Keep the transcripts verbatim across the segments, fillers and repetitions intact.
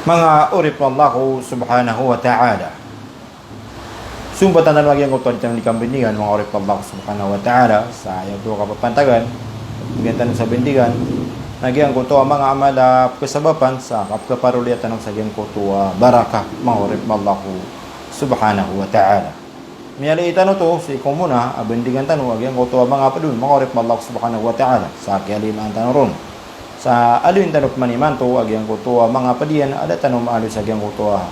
Manga oripn o Allah subhanahu wa ta'ala. Sombatan tano a giyangkoto a di tano di kambandingan, manga oripn o Allah subhanahu wa ta'ala, sa aya oto a kapapantagan, bgan tano sa bandingan, na giyangkoto a manga amal a pkhasabapan sa kapkhaparoliya tano sa giyangkoto a barakah, manga oripn o Allah subhanahu wa ta'ala. Miyalay tano oto sii ko mona a bandingan tano a giyangkoto a manga pd on, manga oripn o Allah subhanahu wa ta'ala, sa kiyalimaan tano ron. Sa aloyin tano pman imanto a giyangkoto a manga pd iyan a da tano maaloy sa giyangkoto a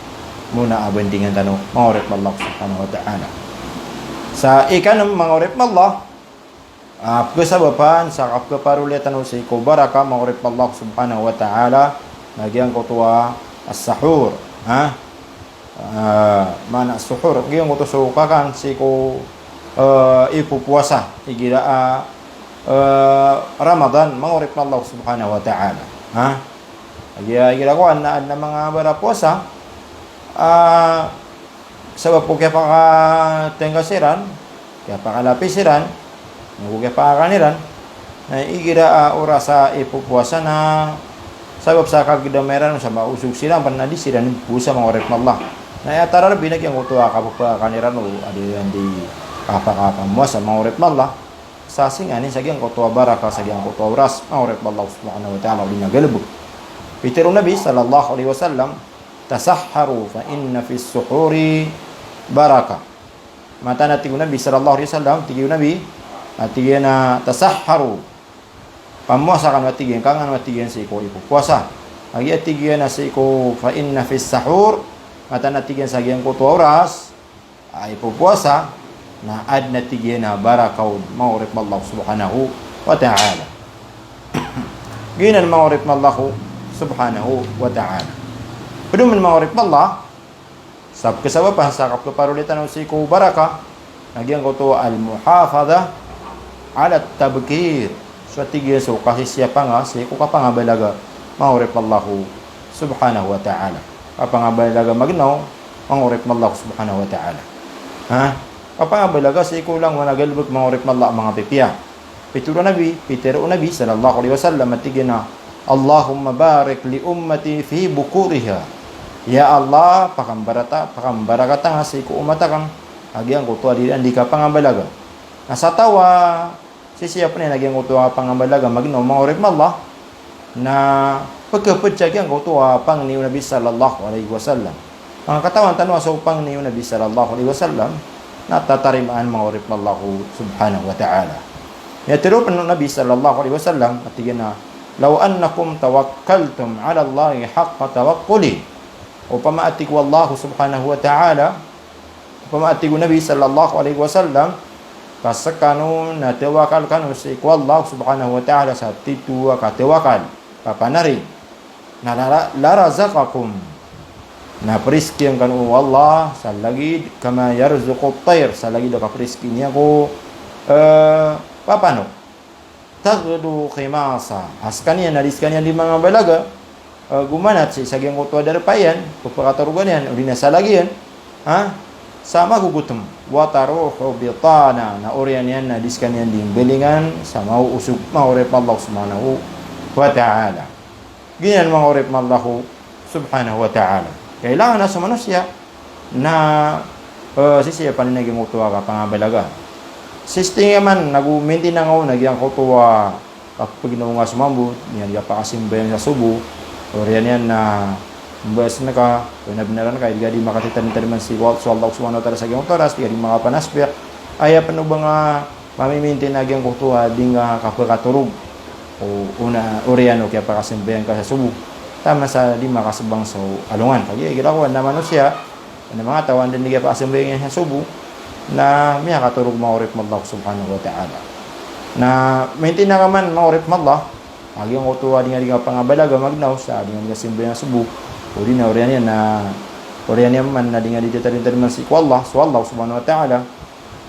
mona a bandingan tano, manga oripn o Allah subhanahu wa ta'ala. Sa ikanm, manga oripn o Allah, a pkhasabapan sa kapkhaparoliya tano sii ko barakah, manga oripn o Allah subhanahu wa ta'ala, na giyangkoto a as-sahur, ha? Ah, maana suhur, giyangkoto so kakan sii ko, eh, ipopowasa igira a, eh, Ramadan, manga oripn o Allah subhanahu wa ta'ala. Ha? Igira, igira ko adn a, adn a manga barapowasa, ah, sabap ko kiyapakatngga siran, kiyapakalapi siran, nago kiyapakakan iran, na igira a oras a ipopowasa na sabap sa kagdama iran o sa maosog siran pn na di siran powasa, manga oripn o Allah. Na aya tararbi na giyangkoto a kapakakan iran o adi iran di kapakapamowasa, manga oripn o Allah. Sa singanin sa giyangkoto a barakah sa giyangkoto a oras, manga oripn o Allah subhanahu wa ta'ala, o di na galbk. Pitharo o Nabi sallallahu alaihi wasallam, "Tasahharu fa inna fis suhuri barakah." Mataan a tig o Nabi sallallahu alaihi wasallam, tig o Nabi, a tig iyan a, "Tasahharu." Pamowasa kano, a tig iyan, ka ngano, a tig iyan, sii ko ipopowasa. Kagiya tig iyan a sii ko, "Fa inna fis sahur." Mataan a tig iyan sa giyangkoto a oras a ipopowasa, na adn a tig iyan a barakah on, manga oripn o Allah subhanahu wa ta'ala. Giyanan, manga oripn o Allah subhanahu wa ta'ala. Pd on, manga oripn o Allah, sa pkhasabapan sa kapkhaparoliya tano sii ko barakah, na giyangkoto al-muhafadhah ala tabkir. So tig iyan so kasisiyapa nga sii ko kapangabalaga, manga oripn o Allah subhanahu wa ta'ala. Kapangabalaga magnaw, manga oripn o Allah subhanahu wa ta'ala. Ha? Kapangabalaga sii ko langon a galbk, manga oripn o Allah, manga pipiya. Pitharo o Nabi, pitharo o Nabi sallallahu alaihi wasallam a tig iyan a, "Allahumma barik li ummati fi bukuriha." Ya Allah, pakambarata, pakambarakata nga sii ko umat akn a giyangkoto a di, di kapangabalaga. Na sa taw a sisiyapa niyan a giyangkoto a pangabalaga magnaw, manga oripn o Allah, na pkhapd sa giyangkoto a pangni o Nabi sallallahu alaihi wasallam. Manga katawan tano a so pangni o Nabi sallallahu alaihi wasallam na tatarimaan, manga oripn o Allah subhanahu wa ta'ala. Miyatharo pn o Nabi sallallahu alaihi wasallam a tig iyan a, "Law annakum tawakkaltum ala Allahi haqqa tawakkulih." Opama a tig o Allah subhanahu wa ta'ala, opama a tig o Nabi sallallahu alaihi wasallam, ka skano na tawakal kano sii ko Allah subhanahu wa ta'ala sa titho a katawakal, papanari, na la, la razaqakum. Na prizkian kano o Allah sa lagid, kama yarzuqut tayr, sa lagid a kaprizki niyan ko, eh, papanok. Taghdu khimasa. A skaniyan na di skaniyan di mangabalaga, eh, gomanat sii sa giyangkoto a darpa iyan, pphakatorogan iyan, odi na sa lagi iyan, ha? Sa magogotm. Wa taruhu bitana. Na oriyan iyan na di skaniyan di mbalingan sa maoosog, manga oripn o Allah subhanahu wa ta'ala. Giyanan, manga oripn o Allah subhanahu wa ta'ala. Kailangan a so manosiya na, eh, sisiyapa niyan a giyangkoto a kapangabalaga. Sistinga man, nago mintinang on a giyangkoto a kapaginaw nga so mambo, niyan di kapakasambayang sa sobo, oriyan iyan na mbasn ka, o na bnar ka, di ka di makatitadmtadman sii ko Allah subhanahu wa ta'ala sa giyangkoto a oras, di ka di makapanasbih. Aya pn o ba nga mamimintin a giyangkoto a di nga kapkatorog o, o na, oriyan o kiyapakasambayang ka sa sobo. Taman sa di makasbang so alongan. Kagiya igira ko adn a manosiya, adn a manga taw a anda dn i kiyapakasambayang iyan sa sobo na miyakatorog, manga oripn o Allah subhanahu wa ta'ala. Na mintinang ka man, manga oripn o Allah, a giyangkoto a di nga di kapangabalaga magnaw sa di nga di kasambayang sa sobo, odi na oriyan iyan na, oriyan iyan man na di nga di titadmtadman sii ko Allah, so Allah subhanahu wa ta'ala,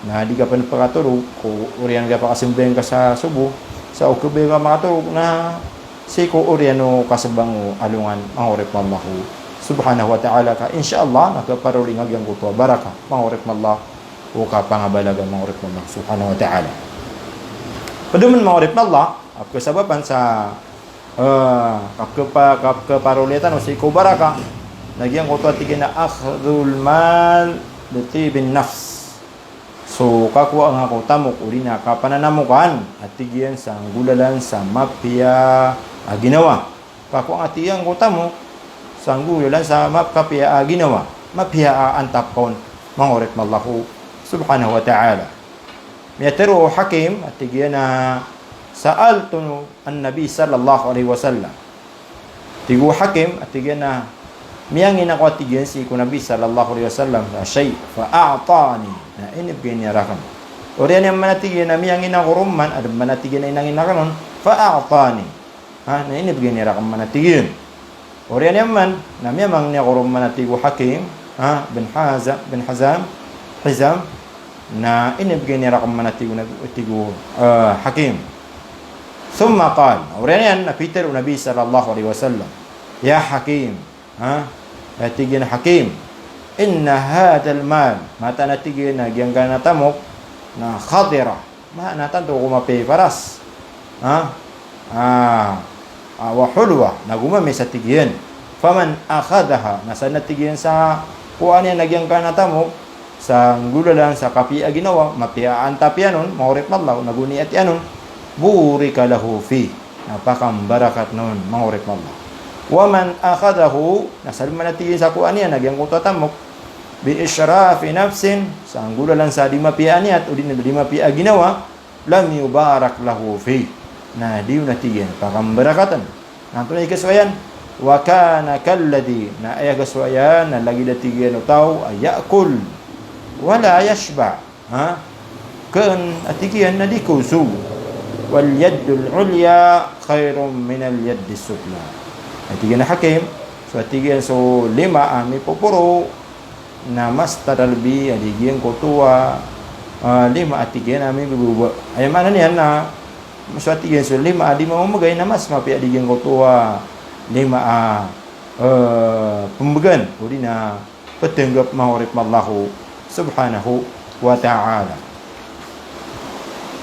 na di ka pn pkatorog ko oriyan o kiyapakasambayang ka sa sobo, sa o khabaya ka makatorog na sii ko oriyan o kasbang o alongan, manga oripn o Allah subhanahu wa ta'ala, ka insha Allah na kaparoli nga giyangkoto a barakah, manga oripn o Allah, o kapangabalaga, manga oripn o Allah subhanahu wa ta'ala. Pd on, manga oripn o Allah, a pkhasabapan sa ah, kapkapa-, kapkaparoli tano sii ko baraka, na giyangkoto a tig iyan a akhdhul mal bi tibin nafs. So kakowa nga ko tamok odi na kapananamokan a tig iyan sa nggolalan sa mapiya a ginawa. Kakowa nga a tig iyan ko tamok sa nggolalan sa map-, kapiya a ginawa, mapiya a antap ka on, manga oripn o Allah subhanahu wa ta'ala. Miyatharo o Hakim a tig iyan a sa'altu an-Nabi sallallahu alaihi wasallam. Tig o Hakim a tig iyan a miyangni ako a tig iyan sii ko Nabi sallallahu alaihi wasallam sa shay', fa a'tani, na inibgay niyan rakn. Oriyan iyan man a tig iyan a miyangni ako ron man, adn man a tig iyan a inangni akn on, fa a'tani. Ha, na inibgay niyan rakn man a tig iyan. Oriyan iyan man, na miyamangni ako ron man a tig o Hakim, ha, bin Haza-, bin Hazam, Hizam, na inibgay niyan rakn man a tig o, tig o, ah, Hakim. Thumma qal, oriyan iyan na pitharo o Nabi sallallahu alaihi wasallam, ya Hakim, ha, a tig iyan a Hakim, inna hadhal mal, mataan a tig iyan a giyangkanan a tamok, na khadira, maana tanto ko mapiya i paras. Ha? Ah, ah, wa hulwa, na gomamis a tig iyan. Faman akhadhaha, na sadn a tig iyan sa kowaan iyan a giyangkanan a tamok sa nggolalan sa kapiya a ginawa, mapiya a antap iyan on, manga oripn o Allah, na go niyat iyan on, burika lahu fih, na pakambarakatn on, manga oripn o Allah. Waman akhadhahu, na sadn man a tig iyan sa kowaan iyan a giyangkoto a tamok, bi israfi nafsin, sa nggolalan sa di mapiya a niyat, odi na di mapiya a ginawa, lam yubarak lahu fih, na di on a tig iyan pakambarakatn. Na antonaa i kasowa iyan? Wa kana kalladhi, na aya kasowa iyan na lagid a tig iyan o taw a ya'kul wa la yashba. Ha? Kn a tig iyan na di kaosog. Wal yadul ulya khairun minal yadis sufla. A tig iyan a Hakim, so a tig iyan so lima a mipoporo na mas tadalbi a di giyangkoto a, ah, lima a tig iyan a mibibaba. Aya maana niyan na, so a tig iyan so lima a di mamamgay na mas mapiya a di giyangkoto a lima a, eh, pmbgan, odi na ptnggap, manga oripn o Allah subhanahu wa ta'ala.